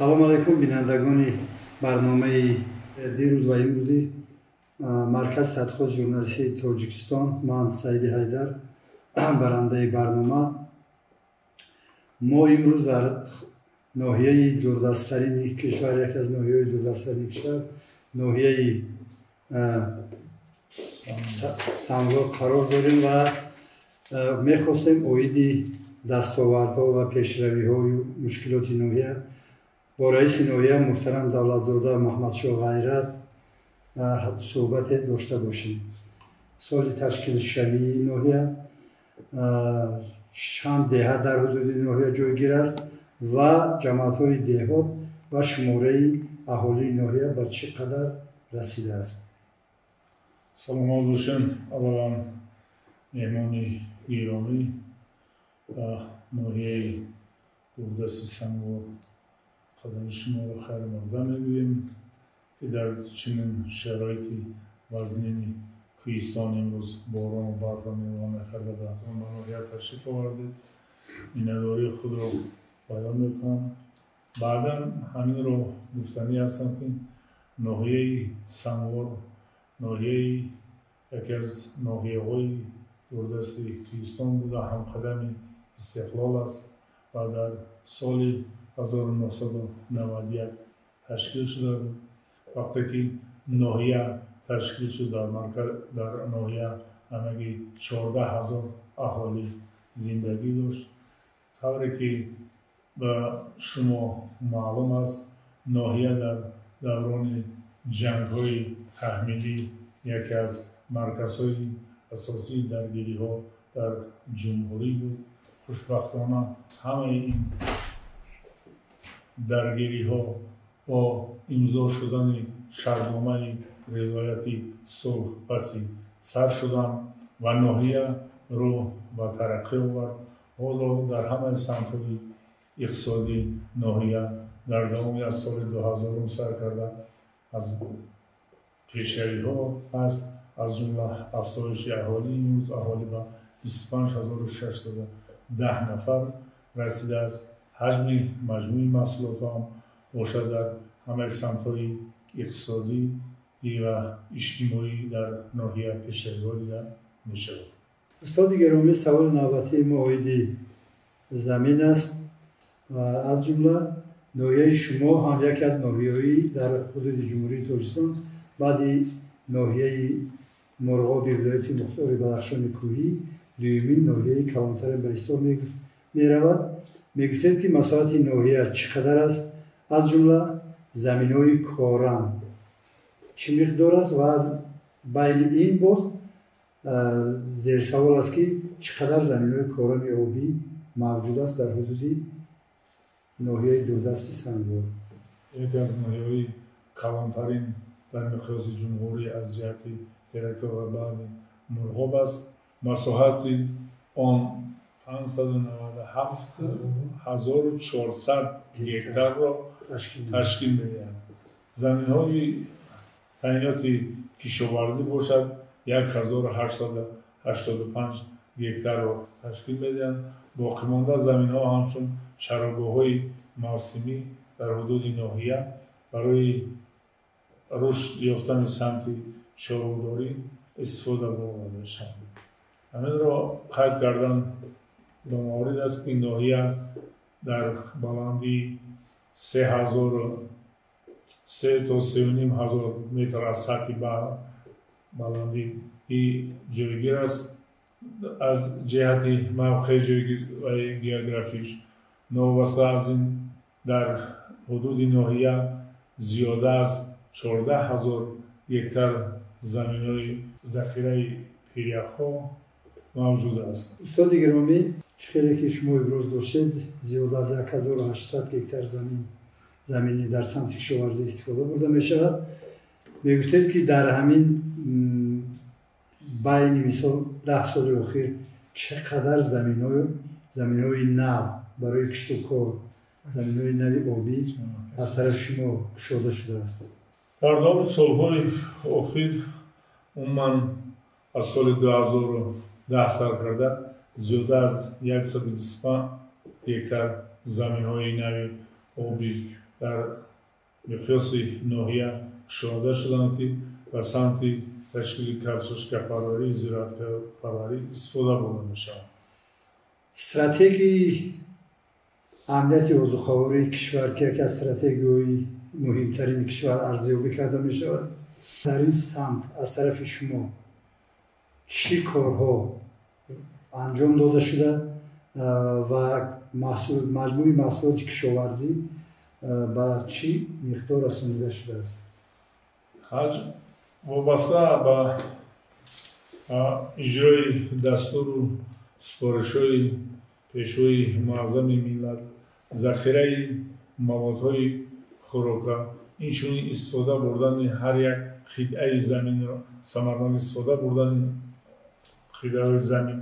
Салому алайкум, бинандагони барномаи дирӯз ва имрӯзи Маркази тадқиқоти журналистии Тоҷикистон. Ман Саиди Ҳайдар, барандаи барнома. Мо имрӯз дар ноҳияи дурдасттарини кишвар, яке аз ноҳияҳои дурдасттарини кишвар, ноҳияи Сангвор қарор дорем ва мехостем оиди дастовардҳо ва пешравиҳою мушкилоти ноҳия бо раиси ноҳия муҳтарам Давлатзода Муҳаммадшоҳ Ғайрат суҳбате дошта бошем. Соли ташкилшавии ноҳия, чанд деҳа дар ҳудуди ноҳия ҷойгир аст ва ҷамоатҳои деҳот ва шумораи аҳолии ноҳия ба чӣ қадар расидааст? Саломат бошем. Аввалан, меҳмони гиромӣ, ба ноҳияи дурдасти Сангвор қадами шуморо хайрмақдам мегӯем, ки дар чунин шароити вазнини кӯҳистон имрӯз борону барфро нигоҳ накарда ба ноҳия ташриф овардед. Миннатдории худро баён мекунам. Баъдан ҳаминро гуфтанӣ ҳастам, ки ноҳияи Сангвор ноҳияи яке аз ноҳияҳои дурдасти кӯҳистон буда, ҳамқадами истиқлол аст ва дар соли 1991 ташкил шуда буд. Вақте ки ноҳия ташкил шуд, дар ноҳия ҳамагӣ 14 000 аҳолӣ зиндагӣ дошт. Тавре ки ба шумо маълум аст, ноҳия дар даврони ҷангҳои таҳмилӣ яке аз марказҳои асосии даргириҳо дар ҷумҳурӣ буд. Хушбахтона, ҳамаи ин даргириҳо бо имзо шудани шартномаи ризояти сулҳ паси сар шуданд ва ноҳия рӯ ба тараққӣ овард. Ҳоло дар ҳамаи самтҳои иқтисодӣ ноҳия дар давоми аз соли 2000-ум сар карда аз пешравиҳо аст, аз ҷумла афзоиши аҳолӣ. Имрӯз аҳолӣ ба 25 610 нафар расидааст. Ҳаҷми маҷмӯи маҳсулотҳо ҳам бошад, дар ҳамаи самтҳои иқтисодӣ ва иҷтимоӣ дар ноҳия пешравиҳо дида мешавад. Устоди гиромӣ, саволи навбатии мо оиди замин аст. Аз ҷумла ноҳияи шумо ҳам яке аз ноҳияҳои дар ҳудуди Ҷумҳурии Тоҷикистон баъди ноҳияи Мурғоби вилояти мухтори Бадахшони кӯҳӣ дуюмин ноҳияи калонтарин ба ҳисоб меравад. Мегуфтед, ки масоҳати ноҳия чӣ қадар аст, аз ҷумла заминҳои корам чӣ миқдор аст ва аз байни ин боз зерсавол аст, ки чӣ қадар заминҳои корами обӣ мавҷуд аст дар ҳудуди ноҳияи дурдасти Сангвор? Яке аз ноҳияҳои калонтарин дар миқёси ҷумҳурӣ аз ҷиҳати территория баъди Мурғоб аст. Масоҳати он 597 400 гектарро ташкил медиҳад. Заминҳои таъиноти кишоварзӣ бошад, 1885 гектарро ташкил медиҳанд. Боқимонда заминҳо ҳамчун чарогоҳҳои мавсимӣ дар ҳудуди ноҳия барои рушд ёфтани самти чорводорӣ истифода бурда мешаванд. Ҳаминро қайд кардан ба маврид аст, ки ноҳия дар баландии 3000 то 3500 метр аз сатҳи баландӣ ҷойгир аст. Аз ҷиҳати мавқеи ҷойгир географиш новобаста аз ин, дар ҳудуди ноҳия зиёда аз 14 000 гектар заминҳои захираи пиряхҳо мавҷуд аст. Устоди гиромӣ, чӣ хеле ки шумо иброз доштед, зиёда аз 1800 гектар замин замини дар самти кишоварзӣ истифода бурда мешавад. Мегуфтед, ки дар ҳамин байни, мисол, 10 соли охир чӣ қадар заминҳои нав барои киштукор, заминҳои нави обӣ аз тарафи шумо кушода шудааст? Дар давоми солҳои охир, умуман аз соли 2010 сар карда, зиёда аз 125 гектар заминҳои нави оби. дар миқёси ноҳия кушода шуданд, ки ба самти ташкили картошкапарварӣ, зироатпарварӣ истифода бурда мешаванд. Стратегияи амнияти озуқавории кишвар, ки яке аз стратегияҳои муҳимтарини кишвар арзёбӣ карда мешавад, дар ин самт аз тарафи шумо чӣ корҳо анҷом дода шуда ва маҷмӯи маҳсулоти кишоварзӣ ба чӣ миқдор расонида шудааст? Вобаста ба иҷрои дастуру супоришҳои пешвои муаззами миллат, захираи маводҳои хӯрока, инчунин истифода бурдани ҳар як қитъаи заминро, самарнок истифода бурдани қитъаҳои замин,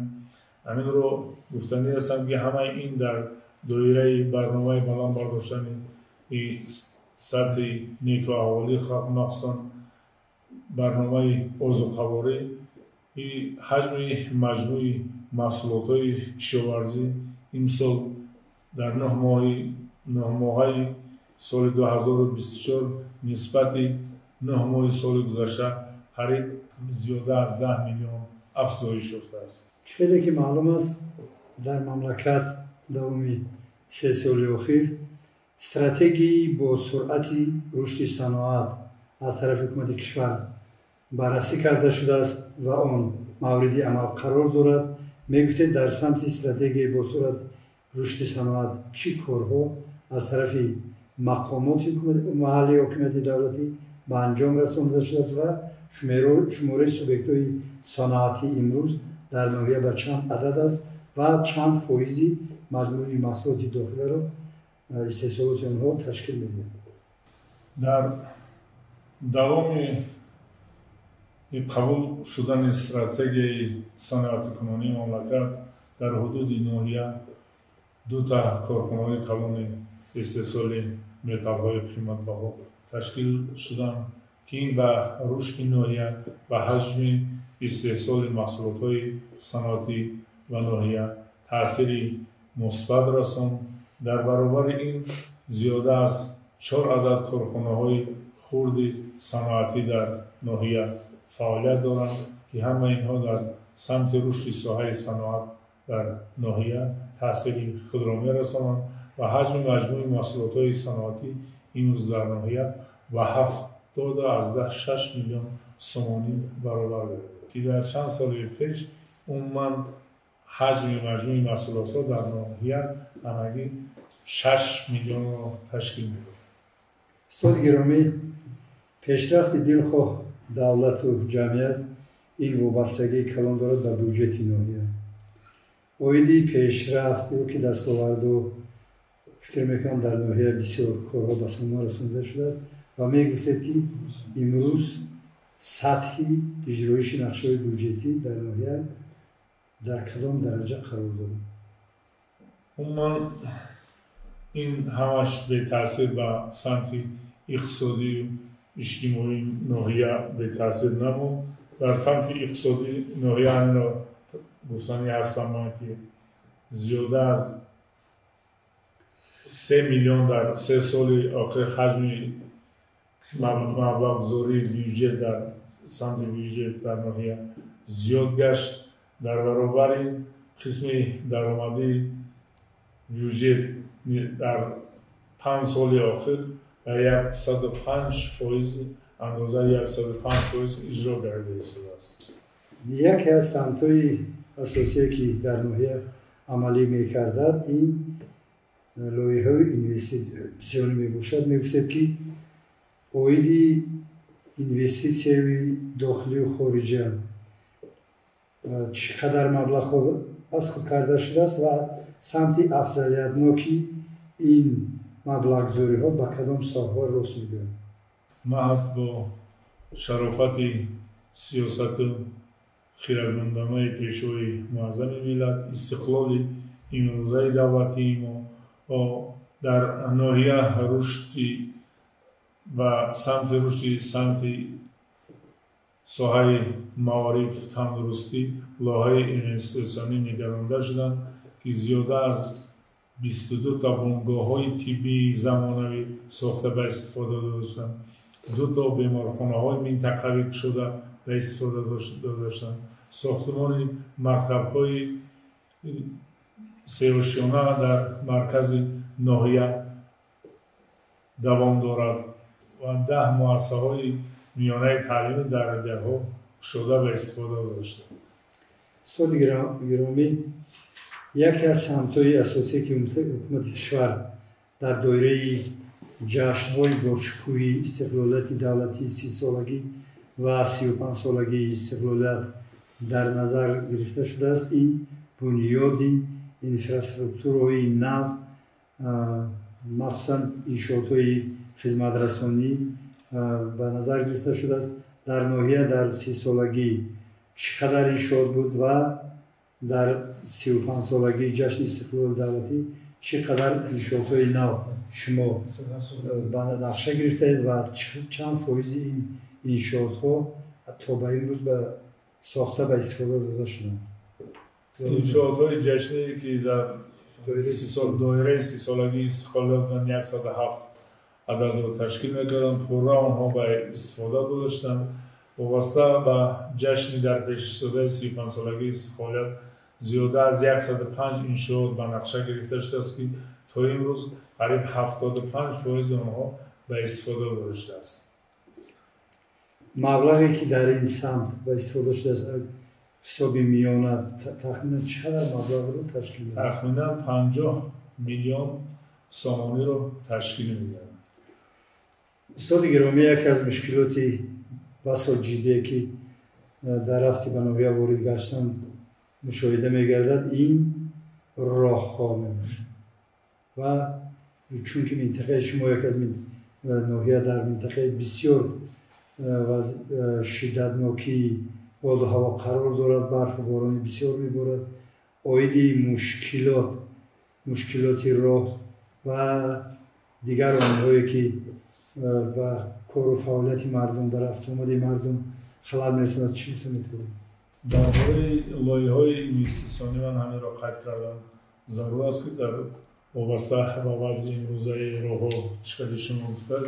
ҳаминро гуфтанӣ ҳастам, ки ҳамаи ин дар доираи барномаи баланд бардоштани сатҳи некуаҳолии халқ, махсусан барномаи озуқаворӣ, ҳаҷми маҷмӯи маҳсулотҳои кишоварзӣ имсол дар 9 моҳаи соли 2024 нисбати 9 моҳи соли гузашта қариб зиёда аз 10 миллион афзоиш ёфтааст. Хеле ки маълум аст, дар мамлакат давоми 3 соли охир стратегияи бо суръати рушди саноат аз тарафи ҳукумати кишвар баррасӣ карда шудааст ва он мавриди амал қарор дорад. Мегуфтед, дар самти стратегияи босуръат рушди саноат чӣ корҳо аз тарафи мақомоти маҳаллии ҳокимияти давлатӣ ба анҷом расонида шудааст ва шумораи субъектҳои саноатӣ имрӯз дар ноҳия ба чанд адад аст ва чанд фоизи маҷмӯи маҳсулоти дохиларо истеҳсолоти онҳо ташкил медиҳад? Дар давоми қабул шудани стратегияи саноатикунонии мамлакат дар ҳудуди ноҳия дута корхонаҳои калони истеҳсоли металлҳои қиматбаҳо ташкил шуданд, ки ин ба рушди ноҳия, ба ҳаҷми истеҳсоли маҳсулотҳои саноатӣ ба ноҳия таъсири мусбат расонд. Дар баробари ин зиёда аз чор адад корхонаҳои хурди саноатӣ дар ноҳия фаъолият доранд, ки ҳамаи инҳо дар самти рушди соҳаи саноат дар ноҳия таъсири худро мерасонанд ва ҳаҷми маҷмӯи маҳсулотҳои саноатӣ имрӯз дар ноҳия ба 70,6 миллион сомонӣ баробар гардид, ки дар чанд соли пеш умуман ҳаҷми маҷмӯи маҳсулотҳо дар ноҳия ҳамагӣ 6 миллионро ташкил медод. Устоди гиромӣ, пешрафти дилхоҳ давлату ҷамъият ин вобастагии калон дорад ба бюҷети ноҳия. Оиди пешрафт ё ки дастоварду фикр мекунам, дар ноҳия бисёр корҳо ба самар расонида шудааст ва мегуфтед, ки имрӯз сатҳи иҷроиши нақшаҳои бюҷетӣ дар ноҳия дар кадом дараҷа қарор дорад? Умуман, ин ҳамаш бетаъсир ба самти иқтисодию иҷтимоии ноҳия бетаъсир набуд. Дар самти иқтисодии ноҳия ҳаминро гуфтанӣ ҳастам ман, ки зиёда аз 3 миллион дар 3 соли охир ҳаҷми маблағгузории бюҷет дар самти бюҷет дар ноҳия зиёд гашт. Дар баробари қисми даромадии бюҷет дар 5 соли охир ба 105%, андозаи 105% иҷро гардида истодааст. Яке аз самтҳои асосие, ки дар ноҳия амалӣ мекардад, ин лоиҳаи инвеститсионӣ мебошад. Мегуфтед, ки оиди инвеститсияи дохилию хориҷа чӣ қадар маблағҳо аз худ карда шудааст ва самти афзалиятноки ин маблағгузориҳо ба кадом соҳаҳо рост мегӯяд? Маҳз бо шарофати сиёсату хирадмандонаи пешвои муаззами миллат, истиқлоли имрӯзаи давлатии мо дар ноҳия рушди ба самти рушди самти соҳаи маориф, тандурустӣ лоиҳаи инвеститсионӣ нигаронда шуданд, ки зиёда аз 22 та бунгоҳҳои тиббии замонавӣ сохта ба истифода дода шуданд, 2 то беморхонаҳои минтақавӣ кушода ба истифода дода шуданд, сохтмони мактабҳои сеошёна дар маркази ноҳия давом дорад ва 10 муассисаҳои миёнаи таълимӣ дар деҳҳо кушода ба истифода дода шуданд. Устоди гиромӣ, яке аз самтҳои асосие, ки ҳукумати кишвар дар доираи ҷашнҳои бошукӯҳи истиқлолияти давлатии 30-солагӣ ва 35-солагии истиқлолият дар назар гирифта шудааст, ин бунёди инфраструктураҳои нав, махсусан иншоотҳои хизматрасонӣ ба назар гирифта шудааст. Дар ноҳия дар 30-солагӣ чӣ қадар иншоот буд ва дар 35-солагии ҷашни истиқлоли давлатӣ чӣ қадар иншоотҳои нав шумо ба нақша гирифтаед ва чанд фоизи ин иншоотҳо то ба имрӯз ба сохта ба истифода дода шуданд? Иншоотҳои ҷашние, ки дар доираи 30-солагии истиқлолият 107 ададро ташкил мекарданд, пурра онҳо ба истифода дода шуданд. Вобаста ба ҷашни дар пешистодаи 35-солагии истиқлолият зиёда аз 105 иншоот ба нақша гирифта шудааст, ки то имрӯз қариб 75% онҳо ба истифода дода шудааст. Маблағе, ки дар ин самт ба истифода шудааст, ҳисоби миёна тахминан чӣ қадар маблағро ташкил медиҳад? Тахминан 50 миллион сомониро ташкил медиҳад. Устоди гиромӣ, яке аз мушкилоти басо ҷиддие, ки дар рафти ба ноҳия ворид гаштан мушоҳида мегардад, ин роҳҳо мебошад. Ва чунки минтақаи шумо яке аз ноҳия дар минтақаи бисёр шиддатнокии боду ҳаво қарор дорад, барфу борони бисёр меборад, оиди мушкилоти роҳ ва дигар онҳое, ки ба кору фаъолияти мардум, ба рафтуомади мардум халал мерасонад, чӣ гуфта метавонед? Дар бораи лоиҳаҳои инвеститсионӣ ман ҳаминро қайд кардам. Зарур аст, ки дар вобаста ба вазъи имрӯзаи роҳҳо, чӣ қадри шумо гуфтед,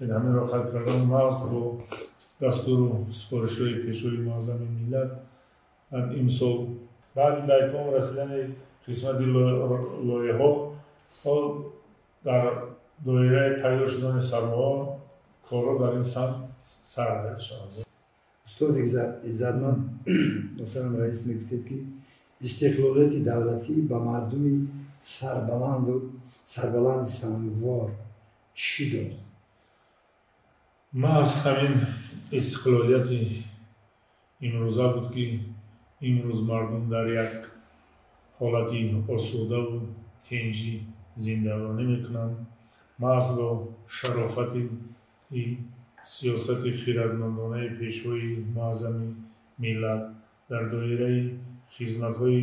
ҳаминро қайд кардам. Маҳз бо дастуру супоришҳои Пешвои муаззами миллат имсол баъди ба итмом расидани қисмати лоиҳаҳо дар доираи пайдо шудани сармоя корҳо дар ин самт сар мешаванд. Устоди иззатманд, муҳтарам раис, мегуфтед, ки истиқлолияти давлатӣ ба мардуми сарбаланди сангвор чӣ дод? Маҳз ҳамин истиқлолияти имрӯза буд, ки имрӯз мардум дар як ҳолати осудаву тинҷӣ зиндагонӣ мекунанд. Маҳз бо шарофати сиёсати хирадмандонаи Пешвои муаззами миллат дар доираи хизматҳои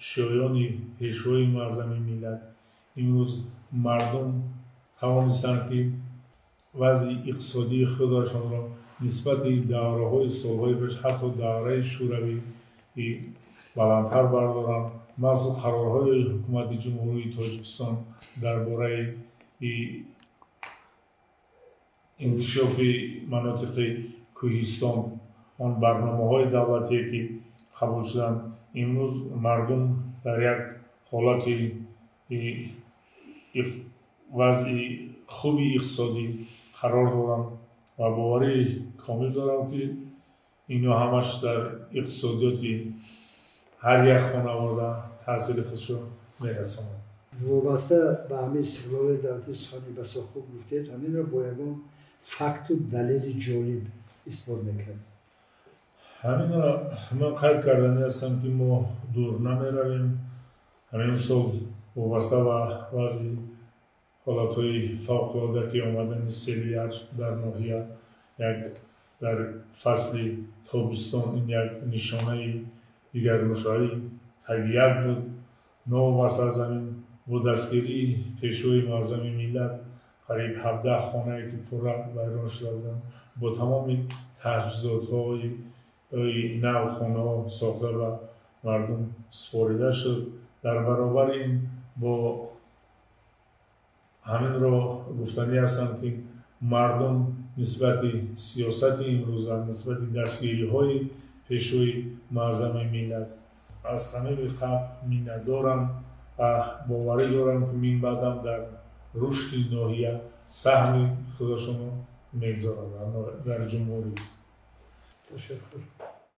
шоёни Пешвои муаззами миллат имрӯз мардум тавонистанд, ки вазъи иқтисодии худашонро нисбати давраҳои солҳои пеш, ҳатто давраи шӯравӣ баландтар бардоранд. Маҳз қарорҳои ҳукумати Ҷумҳурии Тоҷикистон дар бораи инкишофи манотиқи кӯҳистон, он барномаҳои давлатие, ки қабул шуданд, имрӯз мардум дар як ҳолати вазъи хуби иқтисодӣ қарор доранд ва боварии комил дорам, ки ино ҳамаш дар иқтисодиёти ҳар як хонавода таъсири худшо мерасонад. Вобаста ба ҳамин истиқлоли давлатии сухани басо хуб гуфтед, ҳаминро бо ягон факту далели ҷолиб исбот мекард. Ҳаминро ман қайд кардани ҳастам, ки мо дур намеравем. Ҳамин сол вобаста ба вазъи ҳолатҳои фавқулода, ки омадани сели арҷ дар ноҳия як дар фасли тобистон, ин як нишонаи дигаргуншавии табиат буд. Новобаста аз ҳамин, бо дастгирии Пешвои муаззами миллат қариб 17 хонае, ки пурра вайрон шуда буданд, бо тамоми таҷҳизотҳои нав хонаҳо сохта ба мардум супорида шуд. Дар баробари ин бо Ҳаминро гуфтанӣ ҳастам, ки мардум нисбати сиёсати имрӯза, нисбати дастгириҳои пешвои муаззами миллат аз самими қалб миннатдорам ва боварӣ дорам, ки минбаъдам дар рушди ноҳия саҳми худашонро мегузоранд дар ҷумҳурӣ. Ташаккур.